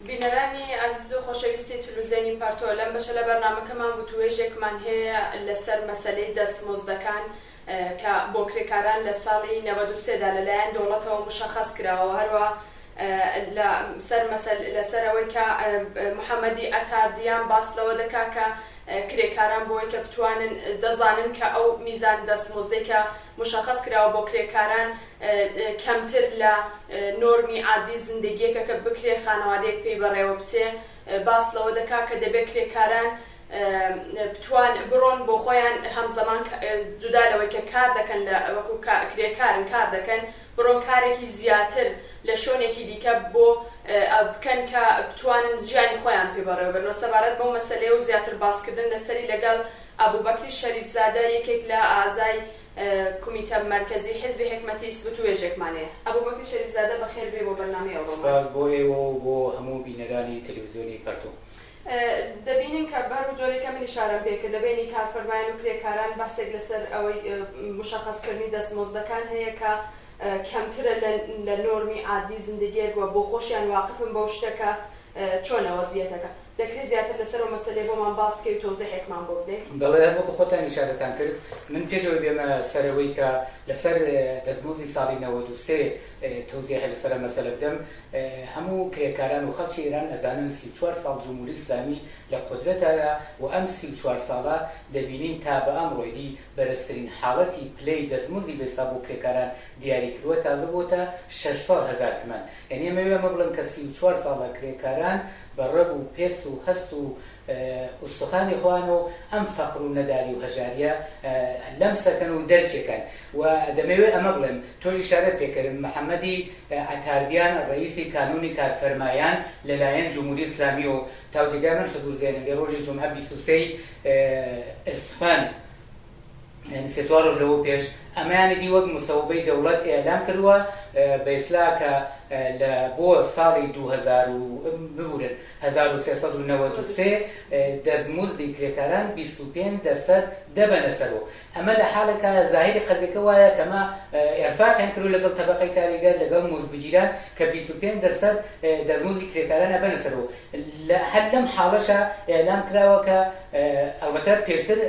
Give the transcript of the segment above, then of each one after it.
بینەرانی ئازیز و خۆشەویستی تلوزێنی پەرتۆ، لەم بەشە لە بەرنامەکەمان وتووێژێکمان هەیە لەسەر مەسەلەی دەستمزدەکان کە بۆ کرێکاران لە ساڵی 93 دا لەلایەن دەوڵەتەوە مشەخەس کراوە، هەروەها لە سەر مەسەل لەسەر ئەوەی کە محەمەدی عەتاردیان باس لەوە دەکا کە کرێکاران بۆی کە بتوانن دەزانن کە ئەو میزان دەستمزدەی کە مشەخەس کراوە بۆ کرێکاران کەمتر لە نۆرمی عادی زندگیەکە کە بکرێ خانەوادەیەک پێی بەڕێوە بچێ. باس لەوە دەکا کە دەبێ کرێکاران بتوان بڕۆن بۆ خۆیان هەمزەمان جودا لەوەی کە کار دەکەن لە وەکو کرێکارن کار دەکەن بڕۆن کارێکی زیاتر لە شۆنێکی دیکە بۆ بکەن کە بتوانن ژیانی خۆیان پێ بەڕێوە بەرن. و سەبارەت بەو مەسەلەیە و زیاتر باسکردن لەسەری لەگەڵ ئەبوبەکری شەریفزادە یەکێک لە ئازای کومیتە مەرکەزی حیزبی حیکمەتیست وتوێژێکمان هەیە. ئەبوبەکری شەریفزادە بەخێر بێی بۆ بەرنامەی ئەوڕۆمان. سپاس بۆ ئێوە و بۆ هەموو بینەرانی تەلەویزیۆنی پەرتۆ. دەبینین کە بە هەر جۆرێک کە من ئیشارەم پێ کرد لە بەینی کارفەرمایان و کرێکاران بەحسێک لەسەر ئەوەی مشەخەس کردنی دەستمۆزدەکان هەیە کە کەمترە لە لە نۆرمی عادی زندگیەک و بۆ خۆشیان واقفن بەو شتە کە چۆنە وەزیەتەکە. دەکرێ زیاتر لەسەر ئەو مەسەلەیە بۆمان باس کەی و تەوزیحێکمان بۆ بدەی؟ بەڵێ هەر وەکو خۆتان ئیشارەتان کرد من پێش ئەوەی بێمە سەر ئەوەی کە لەسەر دەستموزدی ساڵی 93 تەوزیحێ لەسەر ئەم مەسەلە بدەم هەموو کرێکاران و خەڵکی ئێران ئەزانن 34 ساڵ جمهوری ئیسلامی لە قودرەتایە و ئەم 34 ساڵە دەبینین تا بە ئەمڕۆی دی بەرزترین حاڵەتی پلەی دەستموزدی بێسا بۆ کرێکاران دیاری کرووە تازە بۆتە 600 هەزار تمەن یانی ئەمەوێ ئەمە بڵێم کە 34 ساڵە کرێکاران بە ڕەگ و پێست و هەست و ئوستوخانی خۆیان و ئەم فەقر و نەداری و هەژاریە لەمس ئەکەن و دەرکێکەن و دەمەوێ ئەمە بڵێم تۆش ئیشارەت پێ کرد محەمەدی عەتاردیان ڕەئیسی کانوونی کارفەرمایان لە لایەن جمهوری ئیسلامی و تاو جێگای من حزوور زێنم بێ ڕۆژی جومعە 23 ی ئسفەند یانی سێ چوار ڕۆژ لەوە پێش ئەمەیانی دی وەک مسەوبەی دەوڵەت ئیعلام کردووە بە ئیسلا کە لە بۆ ساڵی 2000 و ببورن 1393 دەستموزدی کرێکاران 25 دەرسەد دەبەنە سەرۆ. ئەمە لە حاڵێکا زاهیری قەزیەکە وایە کە مە ئێرفاقیان کردوە لەگەڵ تەبەقەی کاریگەر لەگەڵ موزبگیران کە 25 دەرسەد دەستموزدی کرێکاران ئەبەنە سەرۆ. لە هەر لەم حاڵەشا ئیعلام کراوە کە ئەڵبەتە پێشتر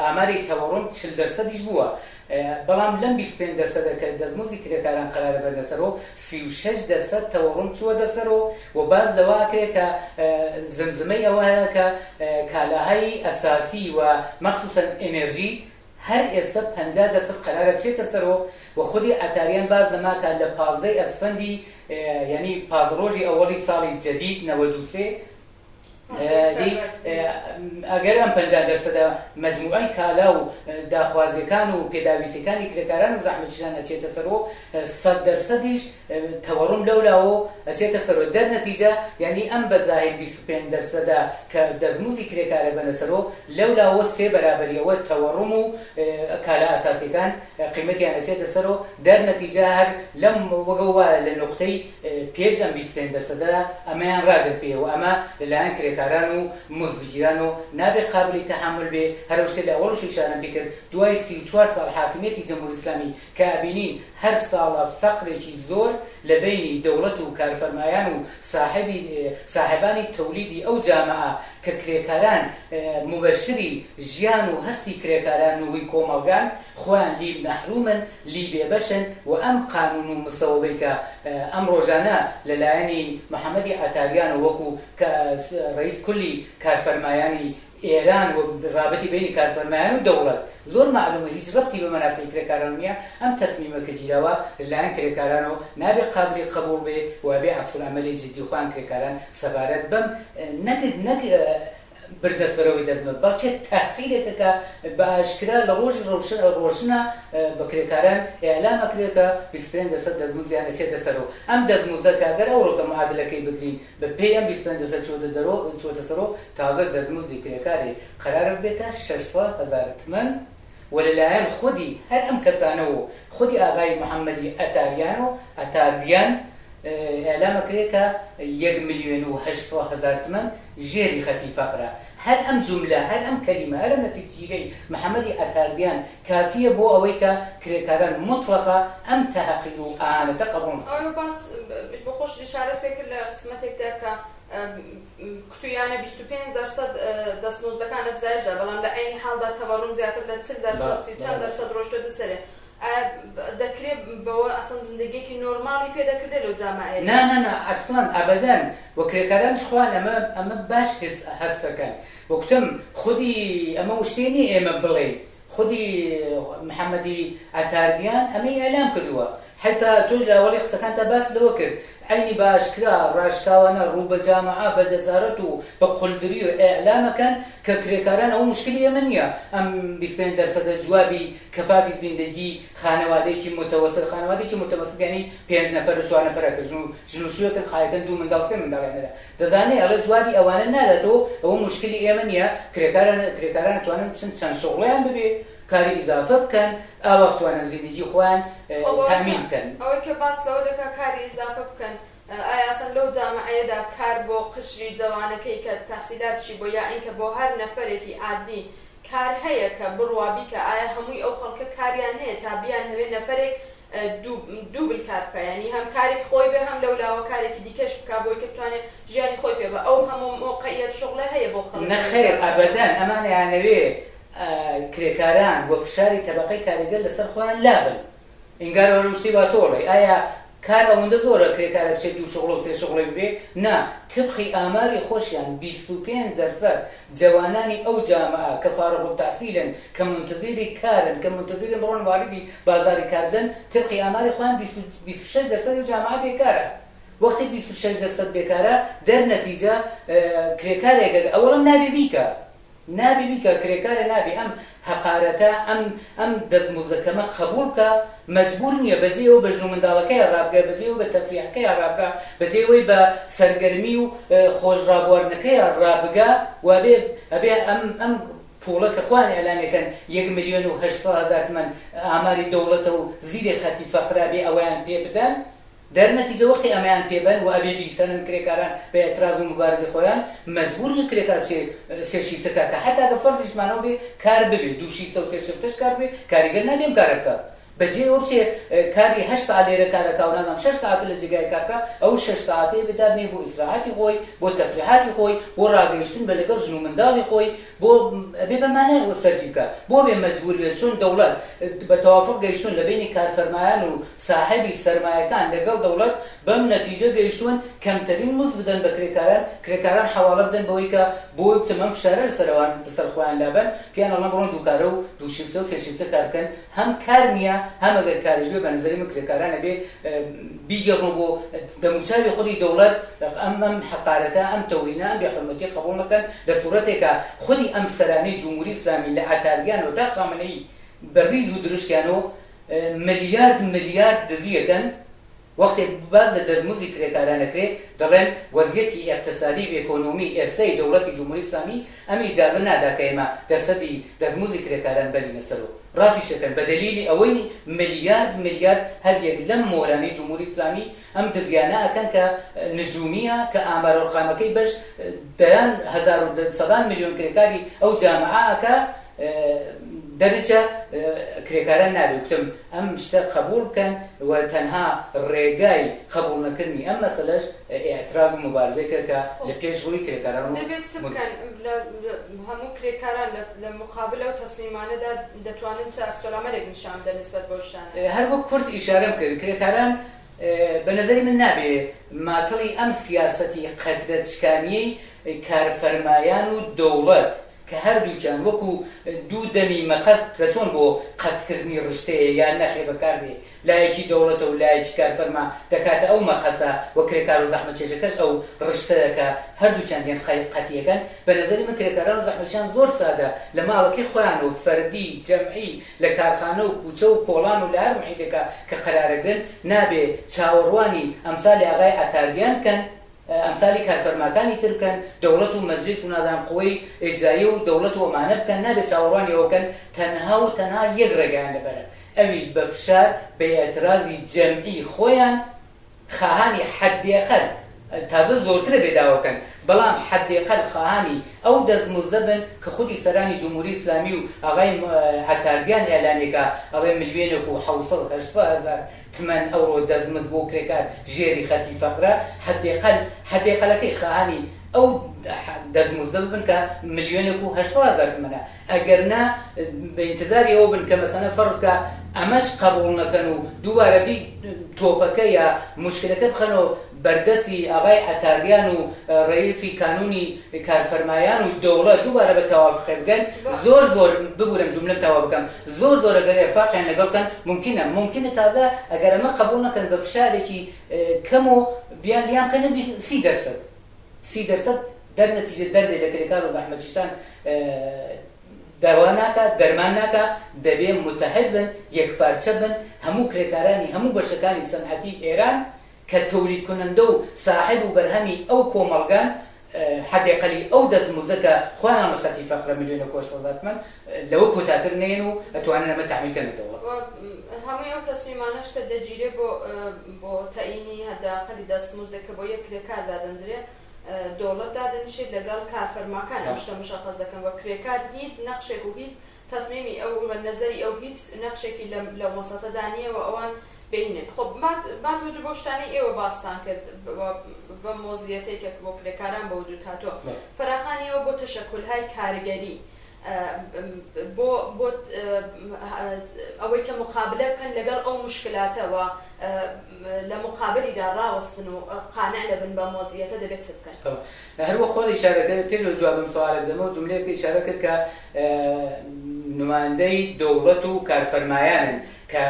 ئاماری تەوەڕوم 40 دەرسەدیش بووە بەڵام لەم 25 دەرسەدە کە دەستموزدی کرێکاران قەرارە بەرنە سەرۆ 36 دەرسەد تەوەڕوم چووەتە سەرۆ و باس لەوە ئەکرێ کە زمزمەی ئەوە هەیە کە کالاهای ئەساسی و مەخسوسەن ئێنێرژی هەر ئێستا 50 دەرسەد قەرارە بچێتە سەرۆ و خودی عەتاریان باس لەمە کە لە 15 ئەسفەندی یانی 15 ڕۆژی ئەوەڵی ساڵی جەدید 93 دی ئەگەر ئەم 50 دەرسەدە مەجموعەی کالا و داخوازیەکان و پێداویستیەکانی کرێکاران و زەحمەتکیشان ئەچێتە سەرۆ 100 دەرسەدیش تەوەڕوم لەولاوە ئەچێتە سەرۆ دەر نەتیجە یانی ئەم بە زاهیر 25 دەرسەدە کە دەستموزی کرێکارە بەنە سەرۆ لەولاوە سێ بەرابەری ئەوە تەوەڕوم و کالا ئەساسیەکان قیمەتیان ئەچێتە سەرۆ دەر نەتیجە هەر لەم وەگەو وایە لە نوقتەی پێش ئەم 25 دەرسەدە ئەمەیان ڕاگرت پێ و ئەمە لەلایەن کرێکاران و مزدبگیران و نابێ قابلی تەحەمول بێ. هەر ئەو شتەی لە ئەوەڵش ئیشارەم پێ کرد دوای 34 ساڵ حاکمیەتی جمهوری ئیسلامی کە ئەبینین هەر ساڵە فەقرێکی زۆر لە بەینی دەوڵەت و کارفەرمایان و ساحبی ساحبانی تەولیدی ئەو جامعە کە کرێکاران موبەشری ژیان و هەستی کرێکاران و هی کۆمەڵگان خۆیان لی مەحرومن لی بێبەشن و ئەم قانون و مسەوەبەی کە ئەم ڕۆژانە لە لایەنی محەمەدی عەتاریان و وەکوو کە ڕەئیس کولی کارفەرمایانی ئێران و ڕابتی بەینی کارفەرمایان و دەوڵەت زۆر مەعلومە هیچ ڕەبتی بە مەنافعی کرێکاران نیە. ئەم تەسمیمە کە گیراوە لە لایەن کرێکارانەوە نابێ قابلی قەبوڵ بێ و ئەبێ عەکسولعەمەلی جدی خۆیان کرێکاران سەبارەت بەم نەک نەک بردنە سەرەوەی دەستمە بەڵکێ تەحقیرێکە کە بە ئاشکرا لە ڕۆژی ڕۆشن ڕۆشنە بە کرێکاران ئیعلام ئەکرێ کە 25 دەرسەد دەستموزیان ئەچێتە سەرەوە. ئەم دەستموزە کە ئەگەر ئەوڕۆکە معادلەکەی بگرین بە پێی ئەم 25 دەرسەد چۆتە دەرۆ چۆتە سەرۆ تازە دەستموزدی کرێکاری قەرارە ببێتە 600 هەزار تمەن و لە لایەن خودی هەر ئەم کەسانەوە و خودی ئاغای محەممەدی عەتاریان و عەتاردیان ئیعلام ئەکرێ کە یەک ملیۆن و 800 هەزار تمەن ژێری خەتی فەقرە. هەر ئەم جوملە، هەر ئەم کەلیمە، هەر ئەم نەتیجەگیرەی محەممەدی عەتاردیان کافیە بۆ ئەوەی کە کرێکاران موتڵەقا ئەم تەحقیر و ئاهانەتە قەبووڵ نەکەن. ئەوە باس بۆ خۆشت ئیشارەت پێ کرد لە قسمەتێکدا کە. کوتویانە 25% دەستمزدەکان ئەفزایش دا، بەڵام لە عەینی حاڵدا تەوەڕوم زیاتر لە 40%، سی و چەند دەرسەد ڕۆشتۆتە سەرێ. ئایا دەکرێ بەوە ئەسڵەن زندەگیەکی نۆرماڵی پێ دەکردێ لەو جامعەیەدا؟ نا نا نا ئەسڵەن ئەبەدەن وە کرێکارانیش خۆیان ئەمە ئەمە باش هەست دەکەن وە کوتم خودی ئەمە وشتێ نیە ئێمە بڵێین خودی محەمەدی عەتاردیان ئەمەی ئیعلام کردووە حەتا تۆش لە ئەوەڵی قسەکانتا باست لەوە کرد عەینی بە ئاشکرا ڕاشکاوانە ڕوو بە جامعە بە جەسارەت و بە قولدری و ئیعلام ئەکەن کە کرێکاران ئەوە موشکلی ئێمە نیە ئەم 25 دەرسەدە جوابی کەفافی زیندەگی خانەوادەیەکی متەوەسط خانەوادەیەکی متەوەسط یانی پێنج نەفەر و چوار نەفەرە کە ژن و ژن و شوێکن قایەتەن دوو منداڵ سێ منداڵیان هەیە دەزانێ ئەڵێ جوابی ئەوانە ناداتەوە ئەوە موشکلی ئێمە نیە کرێکاران کرێکاران ئەتوانن بچن چەند شوغڵیان ببێ کاری ئیزافە بکەن ئاوا بتوانن زیندگی خۆیان خۆ بەوەی کە تامین بکەن. ئەوەی کە باس لەوە دەکا کاری ئیزافە بکەن ئایا ئەسڵەن لەو جامعەیەدا کار بۆ قشری جەوانەکەی کە تەحسیلاتشی بۆ یا ئینکە بۆ هەر نەفەرێکی عادی کار هەیە کە بڕوا بیکا ئایا هەمووی ئەو خەڵکە کاریان هەیە تا بیانهەوێ نەفەرێک دووبل کار بکا یانی هەم کارێکی خۆی بێ هەم لەو لاوە کارێکی دیکەش بکا بۆی کە بتوانێ ژیانی خۆی پێ بە ئەو هەموو مۆقعیەت شوغلە هەیە بۆ خەڵک لەو نەخەیر جامعەیەدا. ئەبەدەن ئەمان ئەیانەوێ کرێکاران وە فشاری تەبەقەی کارێگەر لەسەر خۆیان لابەن. ئینگار وەرە شتی وا تۆ ئەڵێی ئایا کار ئەوەندە زۆرە کرێکارە بچێت دوو شوغڵە و سێ شوغڵەی ببێ؟ نا تبقی ئاماری خۆشیان 25 دەرسەد جەوانانی ئەو جامعە کە فارغ التحصیلن کە مونتەزیری کارن کە مونتەزیرن بڕۆن واردی بازاری کار بدەن تبقی ئاماری خۆیان 26 دەرسەدی ئەو جامعە بێکارە وەختی 26 دەرسەد بێکارە دەر نەتیجە کرێکارێک ئەوەڵەن نابێ بیکا نابی بیکا کرێکارە نابی ئەم هەقارەتە ئەم ئەم دەستموزدە کەمە قەبوڵ بکا مەجبور نیە بەجێی ئەوە بە ژن و منداڵەکەیا ڕابگا بەجێی ئەوە بە تەفریحەکەیا ڕابگا بەجێی ئەوەی بە سەرگەرمی و خۆش ڕابواردنەکەیا ڕابگا وابێ ئەبێ ئەم ئەم پوڵە کە خۆیان ئیعلامی ئەکەن یەک ملیۆن و 800 هەزار تمەن ئاماری دەوڵەتە و زیرێ خەتی فەقرە ئەبێ ئەوەیان پێ بدەن دەر نەتیجە وەختی ئەمەیان پێ بەن و ئەبێ بیسەنن کرێکاران بە ئیعتراز و موبارزەی خۆیان مەجبور نیە کرێکار بچێ سێ شیفتە کار کا حەتا گەر فەرزیش مانەوە بێ کار ببێ دوو شیفتە و سێ شفتەش کار ببێ کاریگەر نابێ ئەم کارە بکا بە جێ ئەوە بچێ کاری هەشت سەعات لێرە کار ئەکا و نازانم شەش سەعاتە لە جێگایەک کار بکا ئەو شەش سەعاتەی ئەبێ دابنێ بۆ ئیسراحەتی خۆی بۆ تەفریحاتی خۆی بۆ ڕاگەیشتن بە لەگەڵ ژن و منداڵی خۆی بۆ ئەبێ بە مانای ئەوە سەرفی بکا بۆ بێ مەجبور بێ چون دەوڵەت بە تەوافوق گەیشتوون لە بەینی کارفەرمایان و ساحێبی سەرمایەکان لەگەڵ دەوڵەت بەم نەتیجە گەیشتوون کەمترین مزد بدەن بە کرێکاران، کرێکاران حەواڵە بدەن بەوەی کە بۆی وتم ئەم فشارە لەسەر ئەوان لەسەر خۆیان لابەن، پێیان ئەڵێن بڕۆن دووکارە و دوو شیفتە و سێ شیفتە کار بکەن، هەم کار نییە هەم ئەگەر کاریش بێ بە نەزەری من کرێکاران ئەبێ بیگێڕنەوە بۆ دەموچاوی خودی دەوڵەت ئەم ئەم حەقارەتە ئەم تەوهینە ئەم بێ حورمەتیە قەبوڵ نەکەن لە سوڕەتێکا خودی ئەم سەرانەی جمهوری ئیسلامی لە عەتاریانەوە تا خامنەیی بە ڕیز و درشتیانەوە ملیارد ملیارد دزی ئەکەن، وەختێ باس لە دەستموزدی کرێکاران ئەکرێ دەڵێن وەزیەتی ئێقتسادی و ئێکۆنۆمی ئێستەی دەوڵەتی جمهوری ئیسلامی ئەم ئیجازە نادا کە ئێمە دەرسەدی دەستموزدی کرێکاران بەرینە سەرۆ. ڕاستیش ئەکەن بە دەلیلی ئەوەی ملیارد ملیارد هەر یەک لەم مۆرانەی جمهوری ئیسلامی ئەم دزیانە ئەکەن کە نجومیە کە ئامار و ئەرقامەکەی بەش دەیان هەزار و سەدان ملیۆن کرێکاری ئەو جامعە ئەکا دەرچە کرێکاران نابێ کوتم ئەم شتە قەبوڵ بکەن و تەنها ڕێگای قەبوڵ نەکردنی ئەم مەسەلەش ئیعتراز و موبارزەیەکە کە لە پێش ڕووی کرێکاران و دەبێت چ بکەن لە هەموو کرێکاران لە موقابل ئەو تەسمیمانەدا دەتوانن چ عەکسۆلعەمەلێک نیشان بدەن نسبەت بەو شتانە؟ هەر وەک کورت ئیشارەم کرد کرێکاران بە نەزەری من نابێ ماتڵی ئەم سیاسەتی قەدرەچکانیەی کارفەرمایان و دەوڵەت کە هەردووکیان وەکو دوو دەمی مەقەست کە چۆن بۆ قەتکردنی ڕشتەیە یان نەخێ بەکار دێ لایەکی دەوڵەتە و لایەکی کارفەرما دەکاتە ئەو مەقەسە و کرێکار و زەحمەتکێشەکەش ئەو ڕشتەیە کە هەردووکیان دێن قەتیەکەن بە نەزەری من کرێکاران و زەحمەتکێشان زۆر سادە لە ماڵەکەی خۆیان و فەردی جەمعی لە کارخانە و کوچە و کۆڵان و لە هەر محیتێکا کە قەرارەگرن نابێ چاوەڕوانی ئەمسالی ئاغای عەتاردیان بکەن ئەمسالی کارفەرماکانی تر بکەن، دەوڵەت و مەجلیس و نازانم قوەی ئیجراییە و دەوڵەت و ئەمانە بکەن، نابێت چاوەڕوانی ئەوە بکەن، تەنها و تەنها یەک ڕێگایان لەبەرە، ئەویش بە فشار، بە ئیعترازی جەمعی خۆیان، خاهانی حەدێقەل. تازە زۆرترە بێ داوا بکەن، بەڵام حەدێقەل خاهانی ئەو دەستمزدە بن کە خودی سەرانی جمهوری ئیسلامی و ئاغای عەتاردیان ئیعلامی کە ئەڵێ ملیۆنێک و حەوسەد هەشتسەد هەزار تمەن ئەوڕۆ دەستمزد بۆ کرێکار ژێری خەتی فەقرە، حەدێقەل حەدێقەلەکەی خاهانی ئەو دەستمزدە ببن کە ملیۆنێک و 800 هەزار تمەنە. ئەگەر نا بە ئینتزاری ئەوە بن کە مەسەلەن فەرز کە ئەمەش قەبووڵ نەکەن و دووبارە بی تۆپەکە یا موشکلەکە بخەنەوە بەردەستی ئاغای عەتاریان و ڕەئیسی کانوونی کارفەرمایان و دەوڵەت دووبارە بە تەوافقێ بگەن زۆر زۆر ببورم جوملەم تەواو بکەم زۆر زۆر ئەگەر ئێرفاقیان لەگەڵ بکەن مومکینە مومکینە تازە ئەگەر ئەمە قەبووڵ نەکەن بە فشارێکی کەم و بیان لیان بکەنە 30%. 30% دەرنەتیجە دەردێ لە کرێکار و زەحمەتکیشان دەوا ناکا، دەرمان ناکا، دەبێ موتەحد بن، یەکپارچە بن، هەموو کرێکارانی هەموو بەشەکانی سەنعەتی ئێران کە تەولید کونەندە و ساحێب و بەرهەمی ئەو کۆمەڵگان، حەدێقەلی ئەو دەستموزدە کە خۆیان لە خەتی فەقرە ملیۆنێک و 800 هەزار تمەن لەوە کۆتاتر نەیەن و ئەتوانن ئەمە تەحمیل کەن بە دەوڵەت. و هەمووی ئەو تەسمیمانەش کە دەگیرێ بۆ بۆ تەعیینی حەداقەلی دەستموزدێک کە بۆ یەک کرێکار دادەندرێ، دەوڵەت دادەنیشێت لەگەڵ کارفەرماکان ئەم شتە مشەخەس دەکەن و کرێکار هیچ نەقشێک و هیچ تەسمیمی ئەو و نەزەری ئەو هیچ نەقشێکی لەم لەو وەسەتەدا نییە و ئەوان بینن. خۆ با تۆجە بەو شتانەی ئێوە باستان کرد و بەم وەزیەتەی کە بۆ کرێکاران بە وجود هاتووە فەراخانی ئەوە بۆ تەشەکولهای کارگەری بۆ بۆ ئەوەی کە مقابلە بکەن لەگەڵ ئەو مشکلاتە و لە مقابلیدا ڕاوەستن و قانع نەبن بەم وەزعیەتە دەبێت چ بکەن؟ هەر وەک خۆت ئیشارە کرد، پێش ئەوەی جواب ئەم سوالە بدەمەوە جوملەیەکت ئیشارە کرد کە نمایندەی دەوڵەت و کارفەرمایانن کە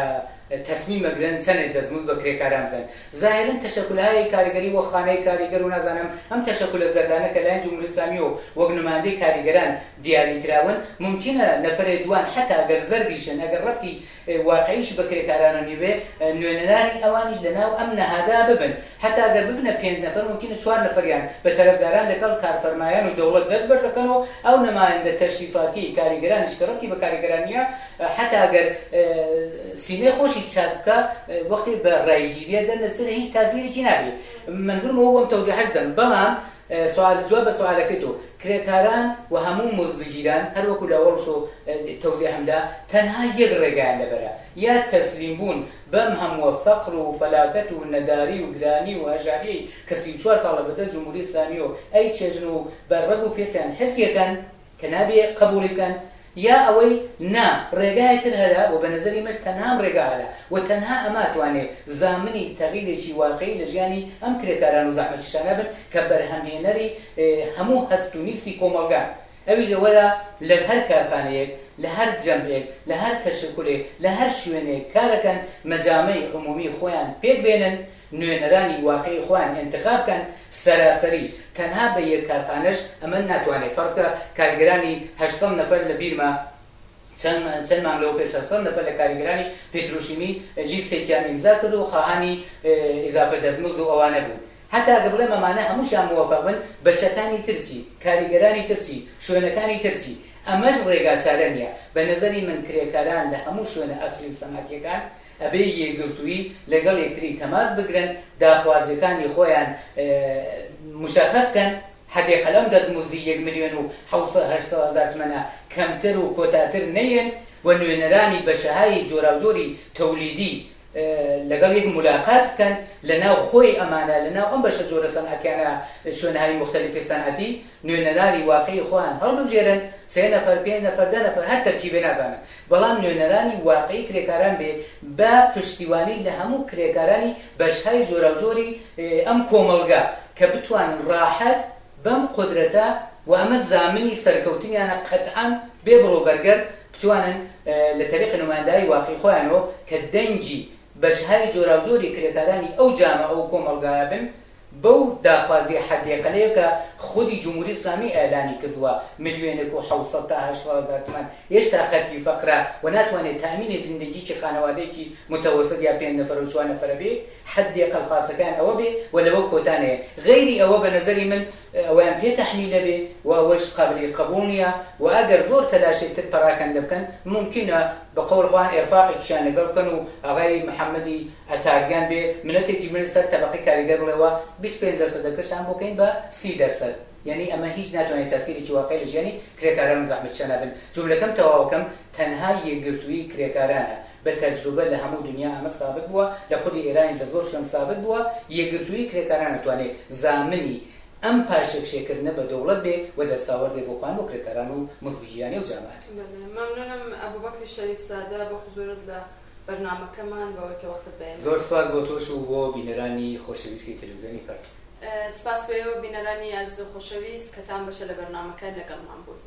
تەسمیم ئەگرن چەنێ دەستمزد بە کرێکاران بدەن. زاهیرەن تەشەکولهای کاریگەری وەک خانەی کاریگەر و نازانم ئەم تەشەکولە زەردانە کە لایەن جمهوری ئیسلامیەوە وەک نمایندەی کاریگەران دیاری کراون مومکینە نەفەرێ دوان حەتا ئەگەر زەردیشن ئەگەر ڕەبتی واقعیش بە کرێکارانەوە نیبێ نوێنەرانی ئەوانیش لە ناو ئەم نەهادا ببن حەتا گەر ببنە پێنج نەفەر مومکینە چوار نەفەریان بە تەرەفداران لەگەڵ کارفەرمایان و دەوڵەت دەست بەرز دەکەن و ئەو نمایندە تەشریفاتیەی کاریگەرانیش کە ڕەبتی بە کاریگەران نیە حەتا گەر سینەی خۆشی چاک بکا وەختی بە ڕایگیریە دەرنەچێت هیچ تاسیرێکی نابێ مەنزورم ئەوە بوو ئەم تەوزیحەش بدەم بەڵام سوال جواب بە سوالەکەی تۆ، کرێکاران و هەموو مزدگیران هەر وەکو لە ئەوەڵش و تەوزیحم دا تەنها یەک ڕێگایان لەبەرە یا تەسلیم بوون بەم هەمووە فەقر و فەلاکەت و نەداری و گرانی و هەژاریەی کە 34 ساڵە بەدەست جمهوری ئیسلامیەوە ئەیچێژن و بە ڕەگ و پێستیان حسی ئەکەن کە نابێ قەبوڵی بکەن یا ئەوەی نا ڕێگای تر هەرە و بە نەزەری مەش تەنها ئەم ڕێگا هەرە و تەنها ئەمە ئەتوانێ زامنی تەغیرێکی واقعی لە ژیانی ئەم کرێکاران و زەحمەتکیشانە بن کە بەرهەمهێنەری هەموو هەست و نیستی کۆمەڵگان ئەویش ئەوەیە لە هەر کارخانەیەک لە هەر جەمعێک لە هەر تەشەکولێک لە هەر شوێنێک کارەکەن مەجامەی عمومی خۆیان پێک بێنن نوێنەرانی واقعی خۆیان ئینتخاب کەن، سەراسەریش، تەنها بە یەک کارخانەش ئەمە ناتوانێ، فەرز کە کارگەرانی 800 نەفەر لە بیرمە چەند چەند مانگ لەوە پێش 800 نەفەر لە کاریگەرانی پتروشیمی لیستێکیان ئیمزا کرد و خواهانی ئیزافە دەستمزد و ئەوانە بوون. هەتا گە بڵێم ئەمانە هەمووشیان موەفەق بن، بەشەکانی تر چی؟ کاریگەرانی تر چی؟ شوێنەکانی تر چی؟ ئەمەش ڕێگاچارە نییە. بە نەزەری من کرێکاران لە هەموو شوێنە ئەسڵی و سەنعەتییەکان ئەبێ یەکگرتوویی لەگەڵ یەکتری تەماس بگرن، داخوازیەکانی خۆیان مشەخەس کەن، حەدێ قەلەم دەستموزدی یەک ملیۆن و حەوت سەد 800 هەزار تمەنە کەمتر و کۆتاتر نەیەن و نوێنەرانی بەشەهای جۆراوجۆری تەولیدی لەگەڵ یەک مولاقات بکەن لە ناو خۆی ئەمانە لە ناو ئەم بەشە جۆرە سەنعەتیانە شوێنهای موختەلیفی سەنعەتی نوێنەرانی واقعی خۆیان هەڵببژێرن سێ نەفەر پێنج نەفەر 10 نەفەر هەر تەرکیبێ نازانم بەڵام نوێنەرانی واقعی کرێکاران بێ بە پشتیوانی لە هەموو کرێکارانی بەشهای جۆراوجۆری ئەم کۆمەڵگا کە بتوانن ڕاحەت بەم قودرەتە و ئەمە زامنی سەرکەوتنیانە قەتعەن بێ بڕ و بەرگەرد بتوانن لە تەریقی نمایندایی واقعی خۆیانەوە کە دەنگی بەشهای جۆراوجۆری کرێکارانی ئەو جامعە و کۆمەڵگایە بن بەو داخوازیە حەدێقەلەیە کە خودی جمهوری ئیسلامی ئیعلانی کردووە ملیۆنێک و 700 تا 800 هەزار تمەن هێشتا خەرکی فەقرە و ناتوانێ تامینی زیندەگیکی خانەوادەیەکی متەوەسط یا پێنج نەفەرە و چوار نەفەرە بێ حەدێقەل خواستەکەیان ئەوە بێ و لەوە کۆتا نەیە غەیری ئەوە بە نەزەری من. ئەوەیان پێ تەحمیل ئەبێ و ئەوەش قابلی قەبوڵ نیە و ئەگەر زۆر تەلاشێ تر پەراکەندە بکەن مومکینە بە قەوڵ خۆیان ئێرفاقێکیشیان لەگەڵ بکەن و ئاغای محەمەدی عەتاریان بێ منەتێکیش بنێ سەر تەبەقەی کاریگەر بڵێ وا 25 دەرسەدەکەشتان بۆ کەین بە 30 دەرسەد یانی ئەمە هیچ ناتوانێ تاسیرێکی واقعی لە ژیانی کرێکاران و زەحمەتکیشانا بن جوملەکەم تەواوەکەم تەنها یەکگرتوویی کرێکارانە بە تەجروبە لە هەموو دنیا ئەمە سابت بووە، لە خودی ئێرانیش لە زۆر شوێن سابت بووە، یەکگرتوویی کرێکاران ئەتوانێ زامنی ئەم پاشەکشێکردنە بە دەوڵەت بێ و دەستاوەرد بێ بۆ خۆیان بۆ کرێکاران و مزدگیرانی ئەو جامعە بێ. بەڵێ مەمنونم ئەبوبەکری شەریف زادە بۆ حزورت لە بەرنامەکەمان بەوەی کە وەختت بە ئێمە زۆر سپاس بۆ تۆش و بۆ بینەرانی خۆشەویستی تەلەفزیۆنی پەرتۆ. سپاس بۆ ئێوە بینەرانی ئازیز و خۆشەویست کە تا ئەم بەشە لە بەرنامەکە لەگەڵمان بوون.